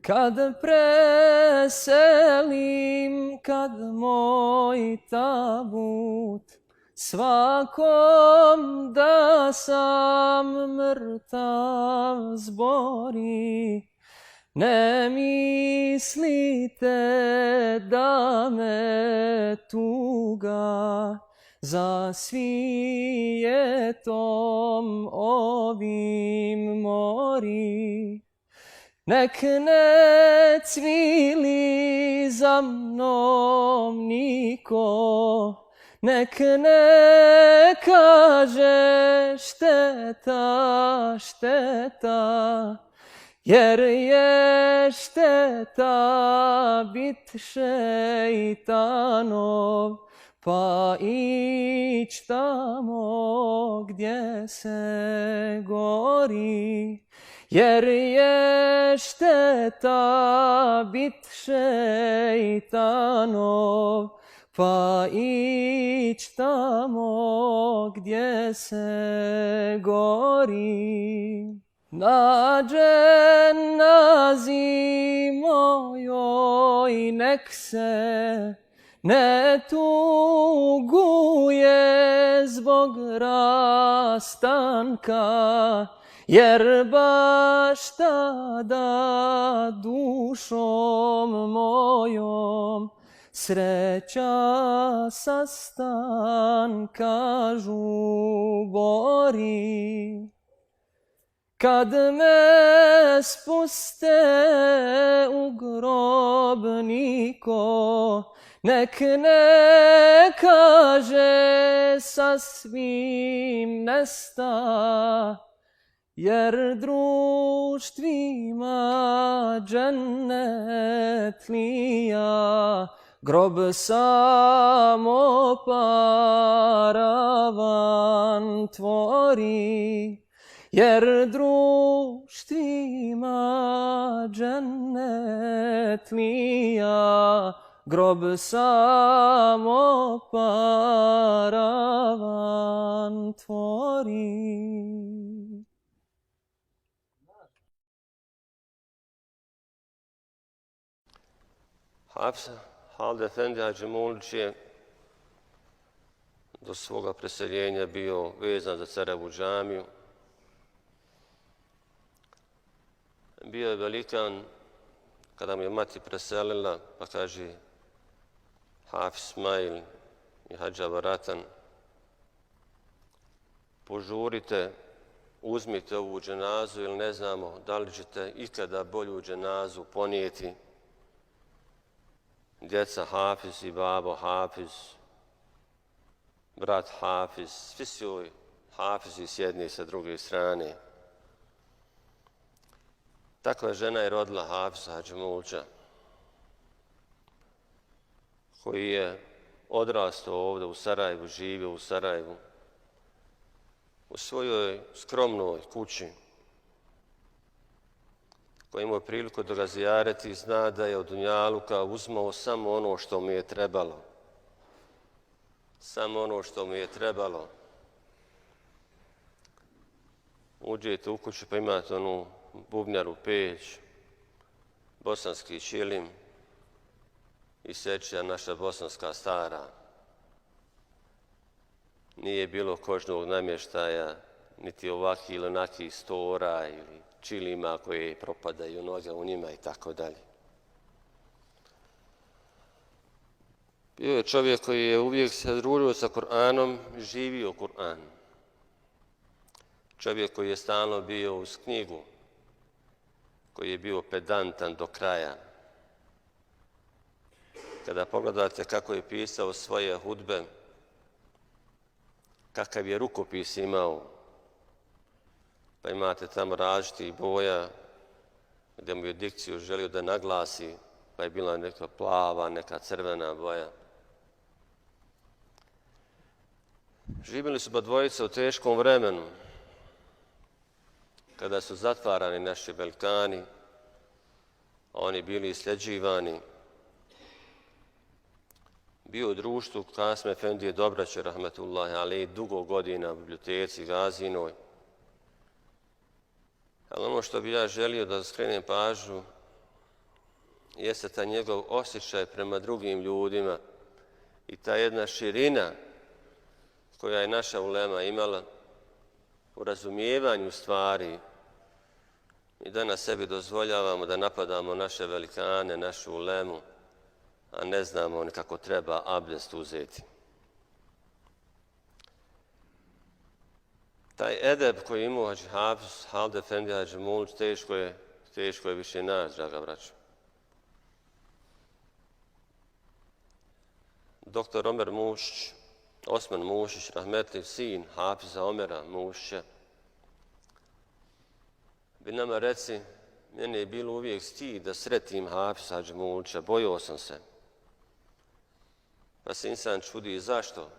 Kad preselim, kad moj tabut svakom da sam mrtav zbori, ne mislite da me tuga za svijetom ovim mori. Nek ne cvili za mnom niko, nek ne kaže šteta, šteta, jer je šteta bit šeitanov, pa ić tamo gdje se gori. Jer je šteta bit šeitanov, pa ić tamo gdje se gori. Na dženazi mojoj nek se ne tuguje zbog rastanka, jer baš tada dušom mojom sreća sastanka žubori. Kad me spuste u grob niko, nek ne kaže sasvim nesta, jer društvima džennetlija grob samo paravan tvori. Jer društvima džennetlija grob samo paravan tvori. Hafsa Halid Efendi Hadži Mulić je do svoga preseljenja bio vezan za Caravu džamiju. Bio je velikan kada mu je mati preselila, pa kaže Hafiz Ismail i Hadža Baratan, požurite, uzmite ovu dženazu ili ne znamo da li ćete ikada bolju dženazu ponijeti. Djeca Hafiz i babo Hafiz, brat Hafiz, svi su Hafizi s jedne i sa druge strane. Takva žena je rodila Hafiza Hadži Mulića, koji je odrastao ovdje u Sarajevu, živio u Sarajevu, u svojoj skromnoj kući, koji imao priliku da ga zijareti, zna da je od dunjaluka uzmao samo ono što mu je trebalo. Samo ono što mu je trebalo. Uđete u kuću pa imate onu bubnjaru peć, bosanski čilim i sečija naša bosanska stara. Nije bilo kožnog namještaja, niti ovakih ili onakih stora ili čilima koje propadaju noge u njima i tako dalje. Bio je čovjek koji je uvijek se družio sa Kur'anom i živio Kur'an. Čovjek koji je stalno bio uz knjigu, koji je bio pedantan do kraja. Kada pogledate kako je pisao svoje hudbe, kakav je rukopis imao, pa imate tamo različitih boja gdje mu je dikciju želio da naglasi, pa je bila neka plava, neka crvena boja. Živjeli su dvojica u teškom vremenu, kada su zatvarani naši velikani, oni bili sljeđivani. Bio u društvu Kasme Efendije Dobraće, rahmetullahi alejhi, dugo godina u biblioteci Gazinoj. Ali ono što bi ja želio da skrenem pažnju, jeste taj njegov osjećaj prema drugim ljudima i ta jedna širina koja je naša ulema imala u razumijevanju stvari. I danas sebi dozvoljavamo da napadamo naše velikane, našu ulemu, a ne znamo ni kako treba abdest uzeti. Taj edeb koji je imao Hadži Hafiz, Halid Efendi Hadži Mulić, teško je više nas, draga braćo. Doktor Omer Mušić, Osman Mušić, rahmetli sin Hafiza Omera Mušića, bi nama reci, meni je bilo uvijek stid da sretim Hafiza Hadži Mulića, bojao sam se. Pa se insan čudi zašto.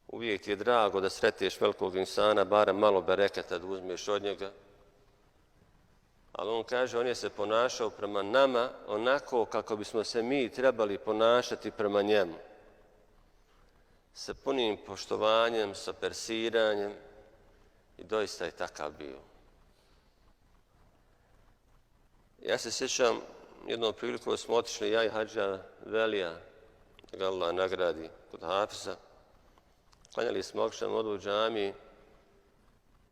Uvijek ti je drago da sreteš velikog insana, barem malo bereketa da uzmeš od njega. Ali on kaže, on je se ponašao prema nama onako kako bismo se mi trebali ponašati prema njemu. Sa punim poštovanjem, sa persiranjem i doista je takav bio. Ja se sjećam, jednom priliku smo otišli, ja i Hadža Velija, da ga Allah nagradi, kod Hafiza. Klanjali smo akšam odu u džamiji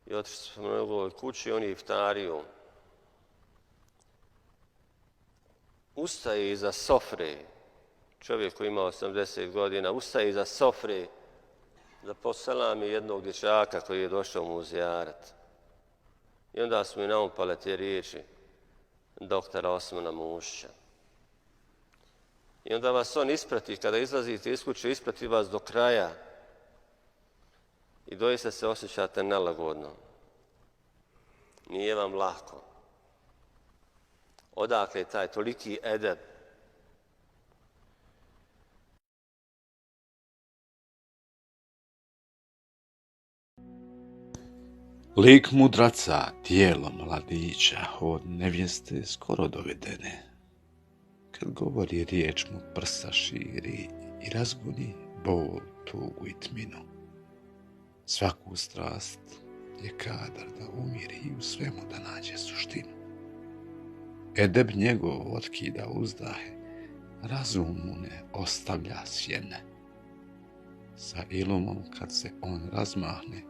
i otišli smo na njegovoj kući, on je iftario. Ustaje iza sofre, čovjek koji ima 80 godina, ustaje iza sofre da poselami jednog dječaka koji je došao mu zijarat. I onda su mi naumpale te riječi doktora Osmana Mušića. I onda vas on isprati, kada izlazite iz kuće, isprati vas do kraja i doista se osjećate nelagodno. Nije vam lako. Odakle je taj toliki edeb? Lik mudraca, tijelo mladića, od nevjeste skoro dovedene. Kad govori riječ mu prsa širi i razgoni bol, tugu i tminu. Svaku strast je kadar da umiri i u svemu da nađe suštinu. Edeb njegov otkida uzdahe, razum mu ne ostavlja sjene. Sa ilumom kad se on razmahne,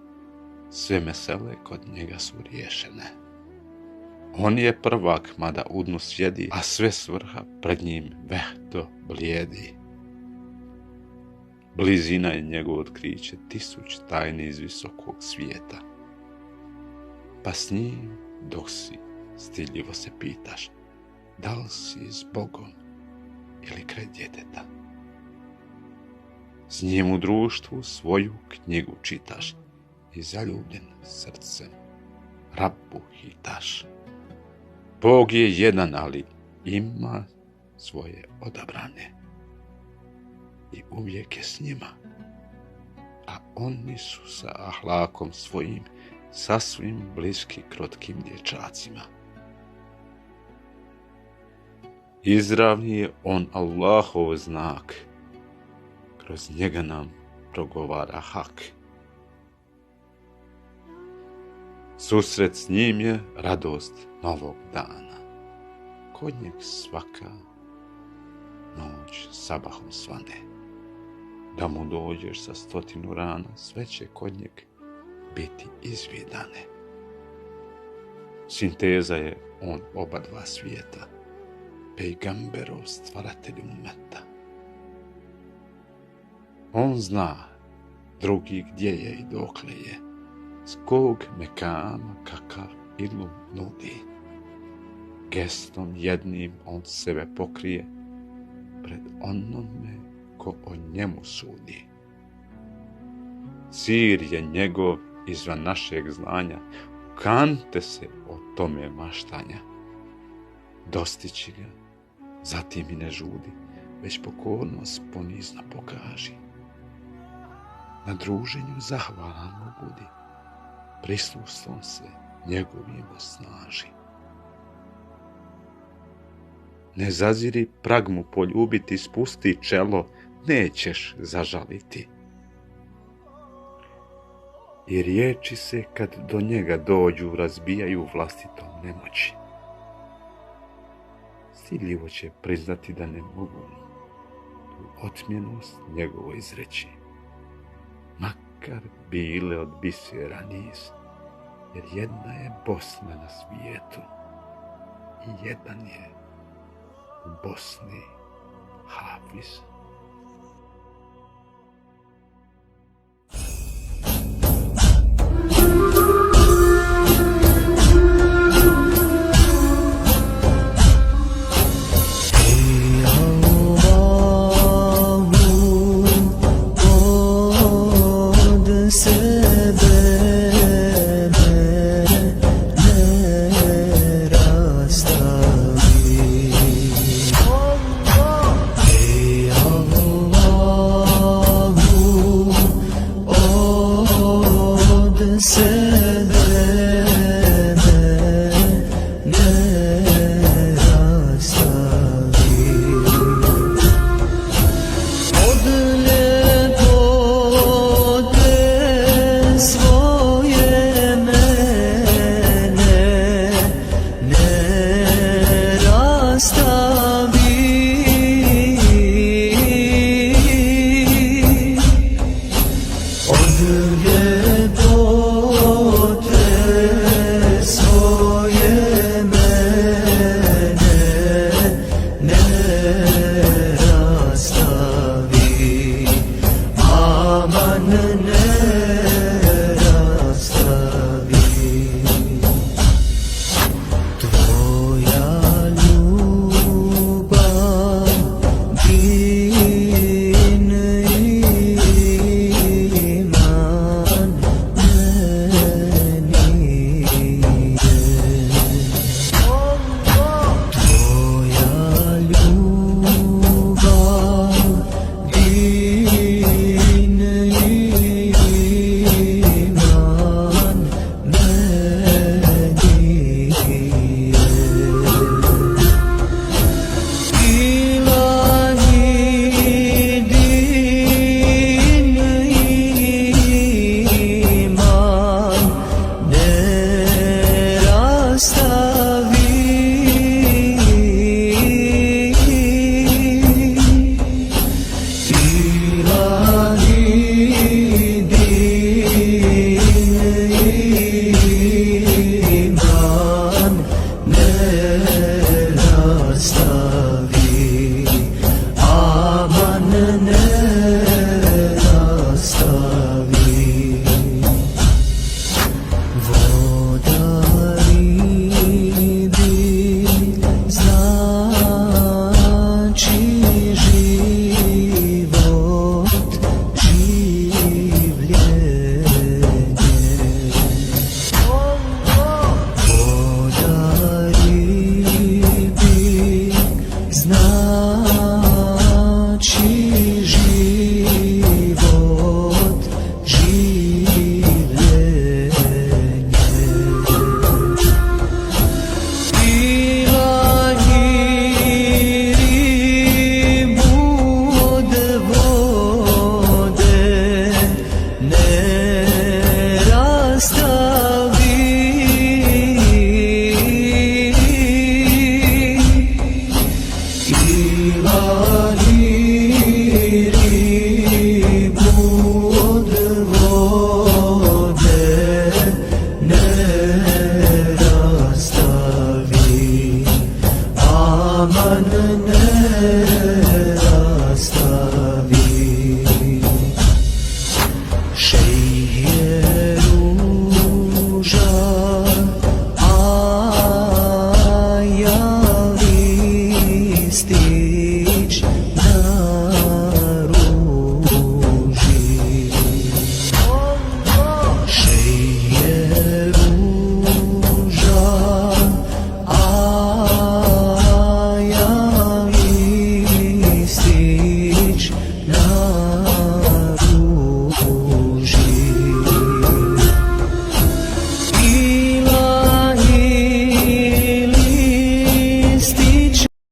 sve mesele kod njega su riješene. On je prvak, mada u dnu sjedi, a sve svrha pred njim vehto blijedi. Blizina je njegov otkriće 1000 tajni iz visokog svijeta. Pa s njim, dok si, stidljivo se pitaš, da li si s Bogom ili kraj djeteta. S njim u društvu svoju knjigu čitaš i zaljubljen srcem Rabbu hitaš. Bog je jedan, ali ima svoje odabrane i uvijek je s njima, a oni su sa ahlakom svojim sasvim bliski krotkim dječacima. Izravni je on Allahov znak, kroz njega nam progovara hak. Susret s njim je radost novog dana, kod njeg svaka noć sabahom svane. Da mu dođeš sa 100 rana, sve će kod njeg biti izvidane. Sinteza je on oba dva svijeta, pejgamberov stvaratelj umeta. On zna drugi gdje je i dokle je, s kog mekama kakav ilum nudi. Gestom jednim on sebe pokrije pred onome ko o njemu sudi. Sir je njegov izvan našeg znanja, kante se o tome maštanja. Dostići ga, zatim i ne žudi, već pokornost ponizno pokaži. Na druženju zahvalan mu budi, prisustvom se njegovim osnaži. Ne zaziri prag mu poljubiti, spusti čelo, nećeš zažaliti. I riječi se kad do njega dođu razbijaju vlastitom nemoći. stidljivo će priznati da ne mogu tu otmjenost njegovo izreći, makar bile od bisera niz, jer jedna je Bosna na svijetu i jedan je u Bosni Hafiz.